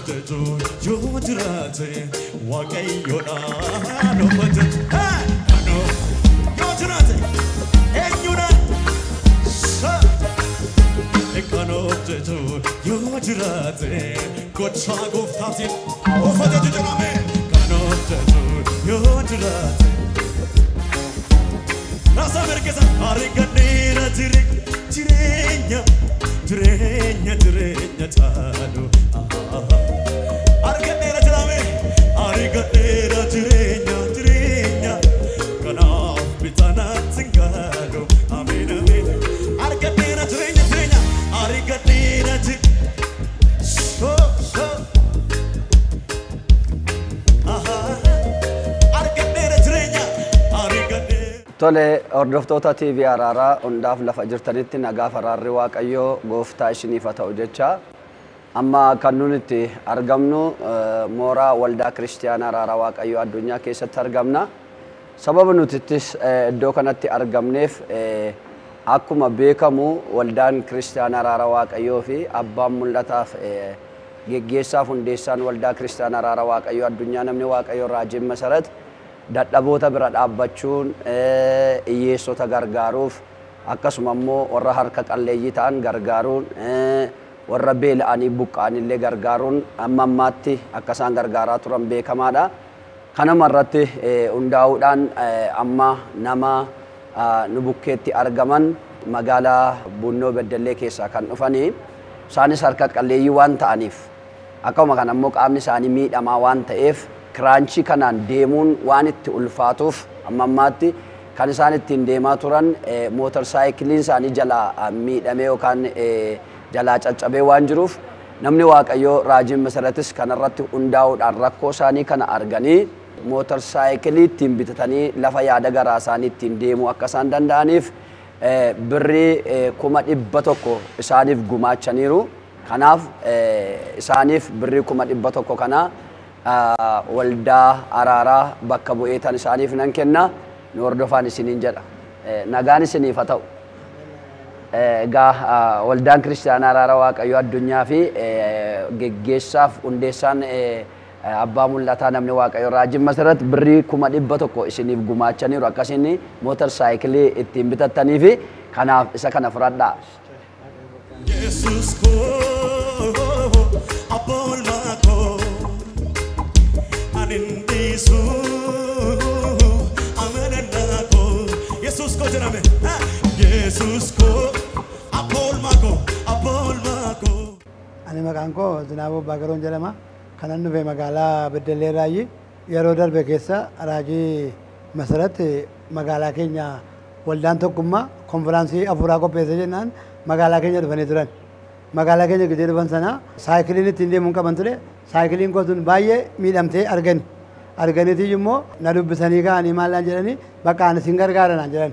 hojjetu yoo jiraate Waaqayyoodhaan of hojjetu. Kan yoo jiraate eenyuudhaan kan hojjetu yoo jiraate gochaa gooftaatiin of hojjetu jedhame. Kan hojjetu yoo jiraate. Rasa merkeza argadheera jireenya jireenya jireenya caalu argadheera jedhame argadheera jireenya jireenya kanaaf bitanaatti hin galu ameen ameen argadheera jireenya jireenya argadheera so so argadheera jireenya argadheera. Tole hordoftoota TV Araaraa hundaaf lafa jirtanitti nagaa faraarri Waaqayyoo gooftaa isiniif haa ta'u jecha amma kan nuti itti argamnu mooraa waldaa kiristiyaanaa Araaraa Waaqayyoo addunyaa keessatti argamna. Sababa nuti ittis iddoo kanatti argamneef akkuma beekamu waldaan kiristiyaanaa Araaraa Waaqayyoo fi abbaan mul'ataaf geggeessaaf hundeessaan waldaa kiristiyaanaa Araaraa Waaqayyoo addunyaa namni Waaqayyoo Raajiin Masarat dadhaboota bira dhaabbachuun hiyyeessota gargaaruuf akkasuma immoo warra harka qalleeyyii ta'an gargaaruun warra beela'anii buqqa'anillee gargaaruun amma ammaatti akka isaan gargaaraa turan beekamaadha. Kanuma irratti hundaa'uudhaan amma nama nu bukkeetti argaman magaalaa Bunnoo Beddellee keessaa kan dhufanii isaanis harka qalleeyyii waan ta'aniif akkuma kana immoo qaamni isaanii miidhamaa waan ta'eef kiraanchii kanaan deemuun waan itti ulfaatuuf amma ammaatti kan isaan ittiin deemaa turan mootorsaayikiliin isaanii jalaa miidhamee yookaan jalaa caccabee waan jiruuf namni Waaqayyoo Raajiin Masaratis kanarratti hundaa'uudhaan rakkoo isaanii kana arganii mootorsaayikilii ittiin bitatanii lafa yaada garaa isaanii ittiin deemuu akka isaan danda'aniif birrii 100,000 isaaniif gumaachaniiru. Kanaaf isaaniif birrii 100,000 kana waldaa Araaraa bakka bu'eetan isaaniif nan kenna. Nu hordofaan isiniin jedha. Nagaan isiniif haa ta'u. Egaa waldaan kiristiyaanaa Araaraa Waaqayyoo addunyaa fi geggeessaaf hundeessaan abbaa mul'ataa namni Waaqayyoo Raajiin Masarat birrii 100,000 isiniif gumaachaniiru akkasiin mootorsaayikilii ittiin bitattanii fi kanaaf isa kana fudhadhaa. Yesus koo abbaa olmaa koo ani hin dhiisu amanannaa koo Yesus koo jedhame Yesus koo abbaa olmaa koo abbaa olmaa koo. Ani maqaan koo Zinaaboo Baagaroon jedhama. Kanan dhufe magaalaa Beddellee Raayyi yeroo darbe keessa Raajii Masarat magaalaa keenya waldaan tokkummaa konfiraansii afuuraa qopheesse jennaan magaalaa keenya dhufanii turan. Magaalaa keenya gidee dhufan sana saayikiliin ittiin deemuun qaban ture. Saayikiliin koo sun baay'ee miidhamtee argani. Arganiitii immoo na dubbisanii ka'anii maal naan jedhanii bakka ani sin gargaara naan jedhan.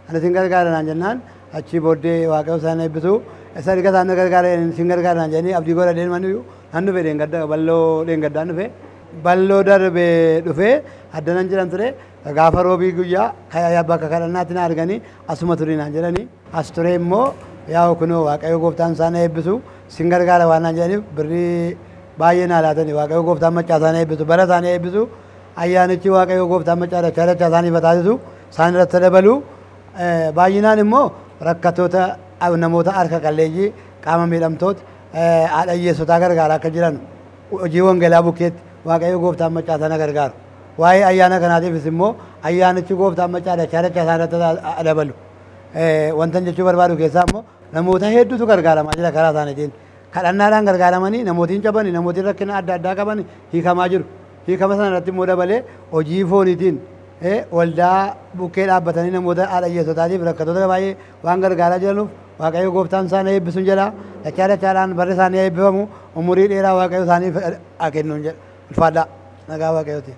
Ani sin gargaara naan jennaan achii booddee Waaqayyo isaan eebbisu. Isa erga isaan na gargaara sin gargaara naan jedhanii abdii godha deeman iyyuu nan dhufe dheengadda balloo dheengaddaan dhufe. Balloo darbee dhufee addanan jedhan ture. Gaafa roobii guyyaa bakka kadhannaatti na arganii asuma turii naan jedhanii. As ture immoo yaa kunoo Waaqayyo gooftaan isaan eebbisu sin gargaara waan naan jedhaniif birrii baay'ee naa laatanii Waaqayyo gooftaan maccaa isaan eebbisu bara isaan eebbisu ayyaanichi Waaqayyo gooftaan maccaa dachaa dachaa isaaniif taasisu isaan irratti dabalu. Baay'inaan immoo rakkattoota namoota harka qalleeyyii qaama miidhamtoota haadha hiyyeessotaa gargaaraa akka jiran hojii wangeelaa bukkeetti Waaqayyo gooftaan maccaa sana gargaaru. Waa'ee ayyaana kanaatiifis immoo ayyaanichi gooftaan maccaa dachaa dachaa isaan irratti dabalu. Wantan jechuu barbaadu keessaa immoo namoota hedduutu gargaaramaa jira karaa isaaniitiin. Kadhannaadhaan gargaaramanii namootiin cabanii namootiin rakkina adda addaa qaban hiikamaa jiru. Hiikama sana irratti immoo dabalee hojii fooniitiin waldaa bukkee dhaabbatanii namoota haadha hiyyeessotaatiif rakkattoota baay'ee waan gargaaraa jiranuuf Waaqayyo gooftaan isaan eebbisuun jedha. Dachaa dachaadhaan barri isaanii eebbifamu umurii dheeraa Waaqayyo isaaniif haa kennuun jedha. Ulfaadhaa nagaa Waaqayyooti.